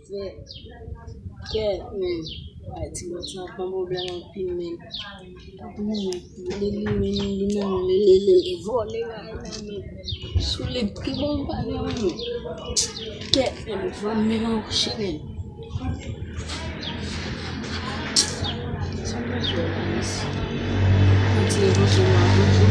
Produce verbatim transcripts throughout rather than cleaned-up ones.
Fè kè, men. Ay, ti bòs la pran pwoblèm anpil, men. Li, li, li, li, li, li, li, li vòlè la, la, men. Sou li, ki bon bagay, men. Kè, men, vann men nan woche, men. Sa m ta fè la, mèsi. Mwen ti revanche mwen, bonjou.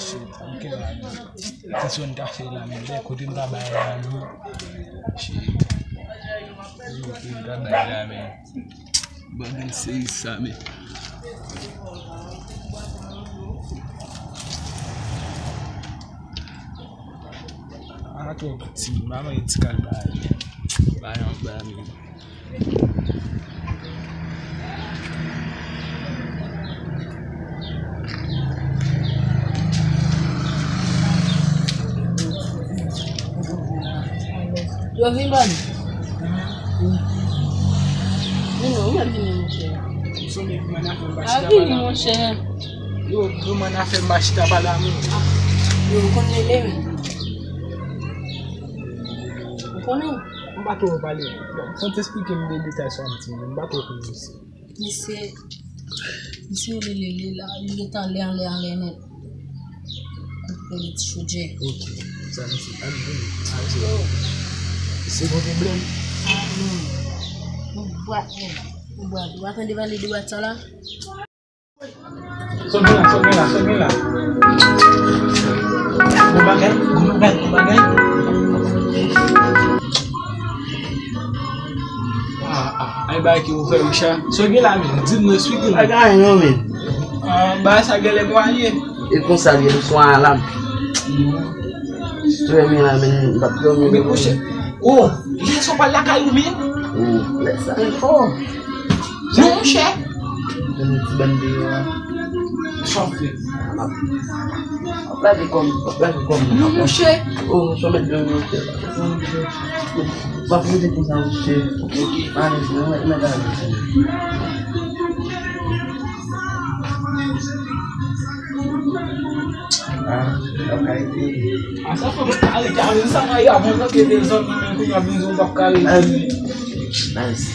Shit, ok, la. Ki sa n ta fè la, men? Lè kote n ta bay la, nou. Shit. Kote n ta bay la, men. Bagay seri sa, men. A twò piti, m pa mande ti kal ba li. Ba li anba, men. Yo vin ban. Vini, ou mèt vini, monchè. A, vini, monchè. Yo, yo, man, afè m pa chita pale a moun. Yo, ou konn rele, wi. Ou konnen? M pa twò pale. Bon, fò w te esplike m de detay sa w ap di m, m pa twò konnen misye. Misye, misye rele li la, li gentan anlè, anlè, anlè nèt. Li pran ti chodyè. Ok, sa misye, al vini, al vini. Se gon pwoblèm? A, non. Yon bwat, men. Yon bwat. Ou pa tande pale de bwat sa la? Sòt gen la, sòt gen la, sòt gen la. Bon bagay, bon bagay, bon bagay. Ah, ah, ay bagay ki ouvè, Richard. Sòt gen la, men. Di m non, esplike m. Bagay non, men. Ah, bagay sa genlè pwale. E konsa li ye, m sou alam. Trè byen la, men, m p ap dòmi. Men, monchè, oh, lè sa w pral lakay ou, men? Oh, lè sa, oh. Non, monchè. Tande ti bann deyò a. Sa w fè? M ap, m ap lage kò m, m ap lage kò m. Non, monchè. Oh, sa w mèt dòmi, monchè. M ap rete konsa, monchè. Ok. Alèz, mwen, mwen, mwen, mwen. Ah, m p ap ka rete. A sa fò m pa rete avè l, sa mwen avan nan te de zòn nan, men kounye a vin di w m p ap ka rete. Nice.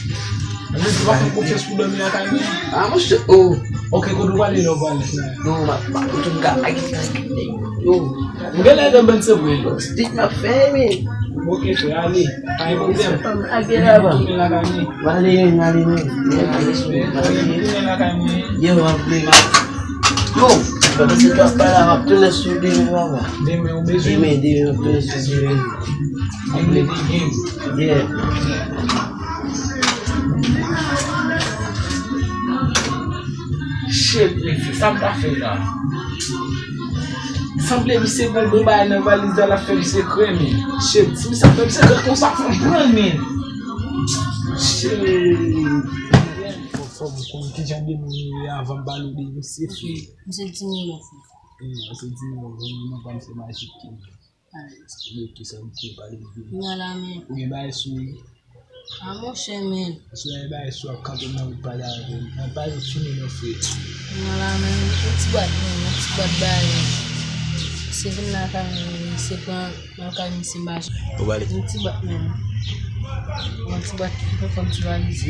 Mwen di w pa fè m konfyans pou dòmi lakay mwen. Ah, monchè, oh. Ok, kote w prale la, w prale? Non, m ap, m ap, ou tou m ka, yo. Ou genlè nan bann se vre. Bon, se tit m ap fè, men. Ok, frè, ale. Pa gen pwoblèm. Ake la, ba. Tounen lakay mwen. Ba, ale, ale, men. Men, ale, sou, men, ale, men. Tounen lakay mwen. Yo, anpil, man. Yo, pandan se tan ap pale a, m ap tounen sou demen, papa. Demen, ou bezwen? Demen, demen, m ap tounen sou demen. Demen, demen. Yeah. Shit, men, se sa m ta fè la. Sanble misye gen bon bagay nan valiz la, l ap fè m sekrè, men. Shit, si misye ap fè m sekrè konsa, fò m pran l, men. Shit. Fò, fò m konn kijan de moun yo ye avan m pale w de misye, frè. Misye di m non, frè. Wi, misye di non, non, non, pa m se Majik ki. Alèz. Yo, kisa w te pale m vini? Nan la men. Ou gen bagay sou ou? A, monchè, men. Sou gen bagay sou ap kanpe nan wout pale avè m. Nan pa yo fini non, frè. Nan la men, yon ti bwat, men, yon ti bwat bagay, men. Se vin lakay mwen, se pran lakay misye mache. Ou pale? Yon ti bwat, men. Yon ti bwat ki fè kòm ti valiz.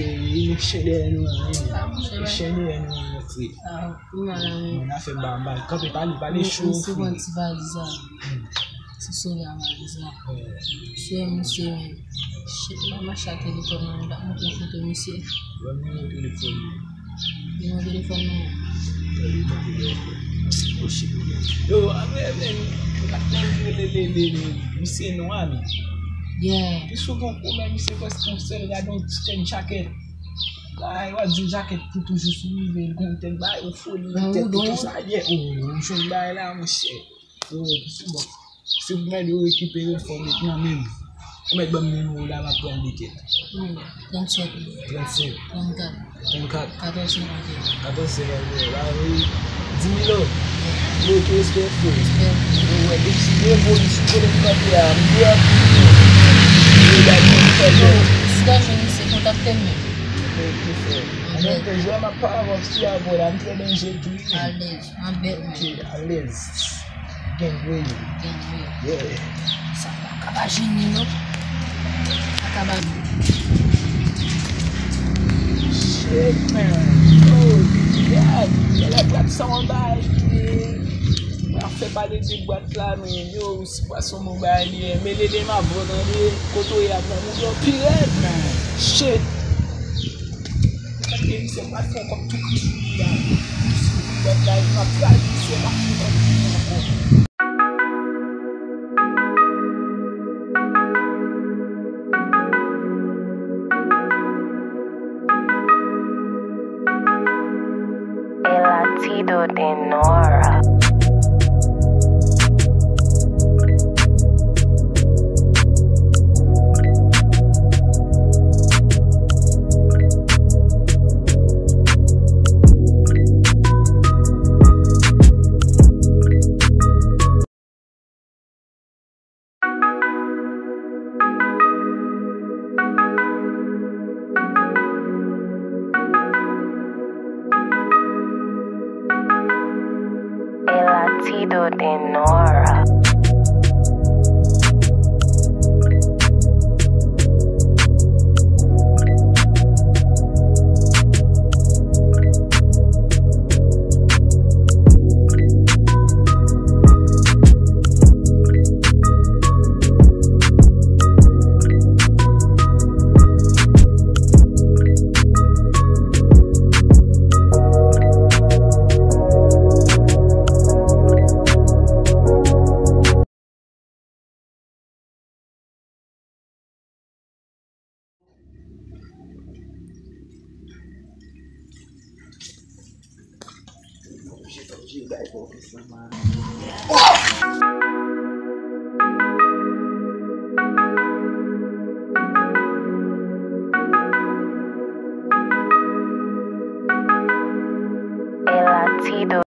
Chen dèyè nou an, chen dèyè nou an, frè. A, wi, nan la men. Nan afè m pa mal. Kanpe, pale, pale cho, frè. Yon ti valiz la. Se sou la valiz la. Se misye menm. Shit, m ap mache ak telefòn nan, m t ap montre foto misye. Ban m nimewo telefòn nan. Nimewo telefòn nan. Tande, tande, tande. Oh, shit. Yo, apre, men, men, men, misye nwa, men. Yeah. Pi souvan, ou wè misye prèske yon sèl, gade yon ti tèt jakèt. Ay, w ap di jakèt ki toujou sou li, men, gon tèt bagay, yon foli, yon tèt ki konsa, yeah, oh, yon jwenn bagay la, monchè. Yo, se bon. Si w mèt yo rekipere l, fò w met nan men m. Ou mèt ban m nimewo w la, m ap pran l de tèt. Hmm, trannsenk. Trannsenk. Trannkat. Trannkat. Katòz senkanteyen. Katòz senkanteyen. La, wi. Dis mil o. Ok, respè, frè. Respè. Yo, wè, depi si gen volis sou kote m kanpe a, m dwe anpil. Yo, gade, m fè yo. Si w ta jwenn misye, kontakte m menm. Ok, frè. Anben, jwè m ap pale avè w, si avè w la, m trè danje tou, wi. Alèz, anbèt menm. Ok, alèz. Gang, wi. Gang, wi. Yeah. Sa pa ka pa jwenn li, non. Pa ka pa. Shit, man. Oh, gad. Genlè trap sa anba. Mwen ap fè pale de bwat la, men yo, si pwason bon bagay li ye. Men Lele m ap vò tande. Kote w ye a, man? Ou yo pi rèd, man. Shit. Paske misye pa fè kòb tou kri sou li a. Bwat la, m ap trayi misye, pa fè kòb pou li ankò. El latido de Nora. El latido de Nora.